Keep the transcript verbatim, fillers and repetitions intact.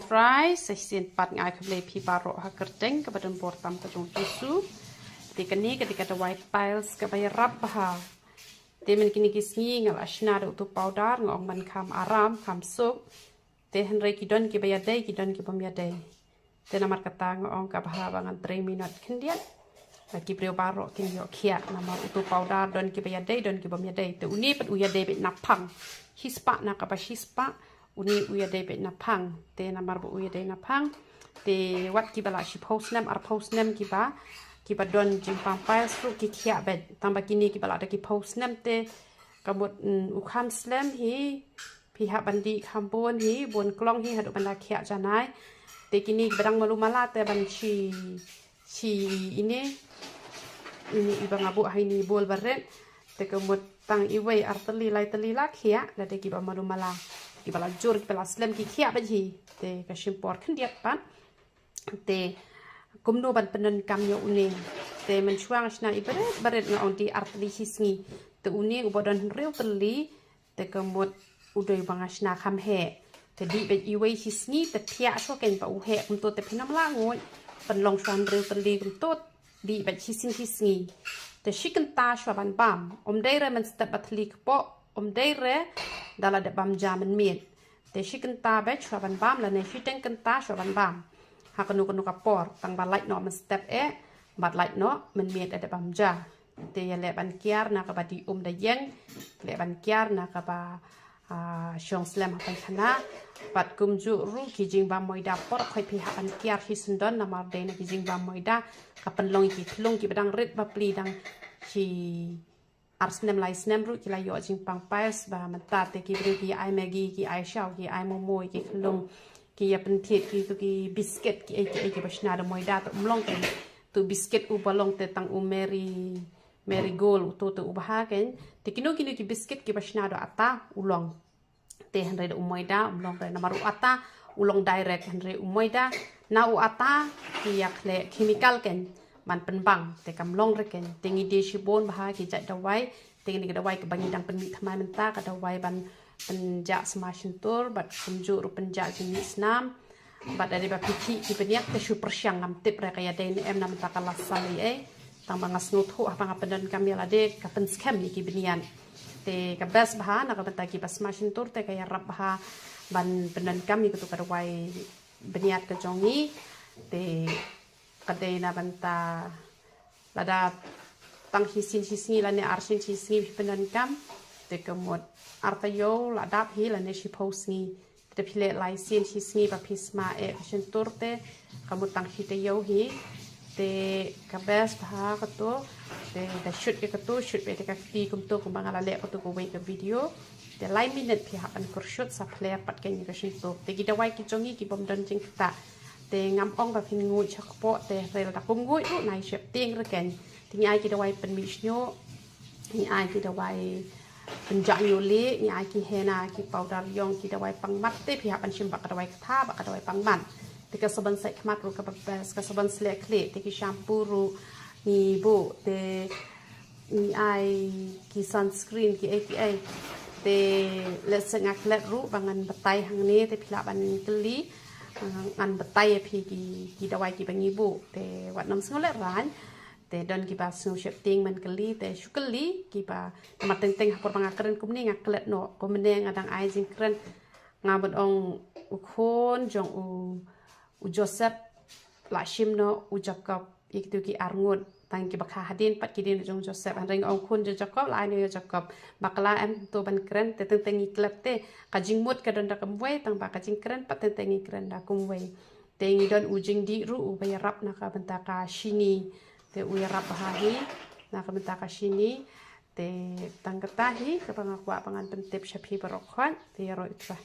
Fry, sa shisien pat nga ai khublei phi baroh ha kyrteng kaba donbor tam ka jong u Jisu. Te kane ka dei ka dawai piles kaba ïarap bha. Te mynta kine ki sngi nga la shna da utu u powder, nga ong ban kham aram, kham suk. Te hynrei ki don kiba ïadei, ki don ki bym ïadei. Te namar kata nga ong ka bha ba ngan trei minot khyndiat. Ba ki briew baroh kin ïoh khiah namar utu u powder don kiba ïadei, don ki bym ïadei. Te une pat u ïadei beit na phang. Shispah na kaba shispah, une u ïadei beit na phang. Te namar ba u ïadei na phang, te wat kiba la shiphew snem, arphew snem kiba, kiba don jingpang piles ruh ki khiah beit. Tang ba kine kiba la da ki phew snem te ka mut, mm, u kham slem hi, phi hap ban dih kham bun hi, bun klong hi haduh ban da khiah janai. Te kine kiba dang malu mala te ban shi, shi ine, ine iba nga buh ha ine i bowl ba rit. Te ka mut tang iwei, ar tylli, lai tylli la khiah, lada kiba malu mala, kiba la jur, kiba la slem ki khiah beit hi. Te ka shim por khyndiat pat. Te kumno ban pyndonkam ïa une. Te mynshuwa nga shna i barit barit, nga ong dih ar tylli shi sngi. Te une uba don hynriew tylli, te ka mut u dei ba nga shna kham heh. Te dih beit iwei shi sngi, te thiah shuwa kein ba u heh kumto, te phin ym lah nguid. Pynlong shuwa hynriew tylli kumto, dih beit shisien shi sngi. Te shi kynta shuwa ban bam. Ym dei re mynstep ba thylli kpoh, ym dei re da la dep bam ja mynmiet. Te shi kynta beit shuwa ban bam lane shiteng kynta shuwa ban bam. Ha kano kano ka por, tang ba lait noh mynstep eh, bad lait noh mynmiet eh da bam ja. Te ïa leh ban kiar na kaba dih um da ïeng, leh ban kiar na kaba, ah, shong slem ha paikana. Bad kumjuh ruh ki jingbam moida por khoit phi hap ban kiar hi syndon namar dei na ki jingbam moida ka pynlong ïa ki khlung kiba dang rit bapli, dang shi ar snem lai snem ruh ki la ïoh jingpang piles. Ba mynta te ki briew ki ai Maggi, ki ai shaw, ki ai momo ïa ki khlung, ki ïa pynthied kitu ki biscuit kiei kiei kiba shna da moida. Te um long kein, utu u biscuit uba long te tang u Mary, Marigold, utu te u bha kein. Te kino kino ki biscuit kiba shna da u ata u long. Te hynrei da u moida um long re namar u ata u long direct, hynrei u moida na u ata ki ïa khleh chemical kein ban pynbang, te kam long re kein. Te ngi die shibun bha ki jait dawai. Te kane ka dawai kaba ngi dang pynmih thymmai mynta, ka dawai ban pynjah sma shyntur bad kumjuh ruh pynjah jingmih snam. Bad lada ba phi khih ki bniat te shu pyrshang, ngam tip re ka ïadei ne em, na mynta ka la saw ïa ei. Tang ba nga sngewthuh haba nga pyndonkam ïa lade ka pynskhem ïa ki bniat. Te ka best bha na ka bynta kiba sma shyntur te ka ïarap bha ban pyndonkam ïa katu ka dawai bniat ka jong ngi. Te ka dei na bynta lada tang shisien shi sngi lane arsien shi sngi phi pyndonkam, te ka mut ar taïew la dap hi lane shiphew sngi. Te phi leh lai sien shi sngi ba phi sma eh ka shyntur te ka mut tang shi taïew hi. Te ka best bha katu. Te da shoot ïa katu, shoot beit ïa ka kti kumtu kumba nga la leh katu kawei ka video. Te lai minit phi hap ban kyrshoot sa pher pat kein ïa ka shyntur. Te ki dawai ki jong ngi ki bym don jingktah. Te ngam ong ba phin nguid sha kpoh, te hynrei lada kum nguid ruh nai sheptieng re kein. Te ngi ai ki dawai pynmih shñiuh, ngi ai ki dawai pynjah ñiuh lieh, ngi ai ki henna, ki powder ïong, ki dawai pang mat, te phi hap ban shim bad ka dawai ktha bad ka dawai pang mat. Te ka sabon sait khmat ruh kaba best, ka sabon sleh khlieh, te ki shampoo ruh ngi buh, te ngi ai ki sunscreen kiei kiei. Te lehse nga klet ruh ba ngan batai hangne, te phi lah ban kylli, ah, ngan batai ïa phi ki, ki dawai kiba ngi buh. Te wat nym sngew lehraiñ. Te don kiba sngew sheptieng ban kylli, te shu kylli kiba, namar teng teng ha por ba nga kren kumne nga klet noh. Kumne nga dang ai jingkren, nga mut ong u khun jong u, u Joseph la shim noh u Jakob ïa kitu ki arngut. Tang kiba kha hadien pat ki dei na jong u Joseph, hynrei nga ong khun jong u Jakob la ai noh ïa u Jakob. Bakla em, to ban kren, te teng teng ngi klet te ka jingmut ka don da kumwei, tang ba ka jingkren pat teng teng ngi kren da kumwei. Te ngi don u jingdih ruh uba ïarap na ka bynta ka shini. Te u ïarap bha hi na ka bynta ka shini. Te tang kata hi kaba nga kwah ba ngan pyntip sha phi baroh khoit. Te ïaroh ïa u Trai.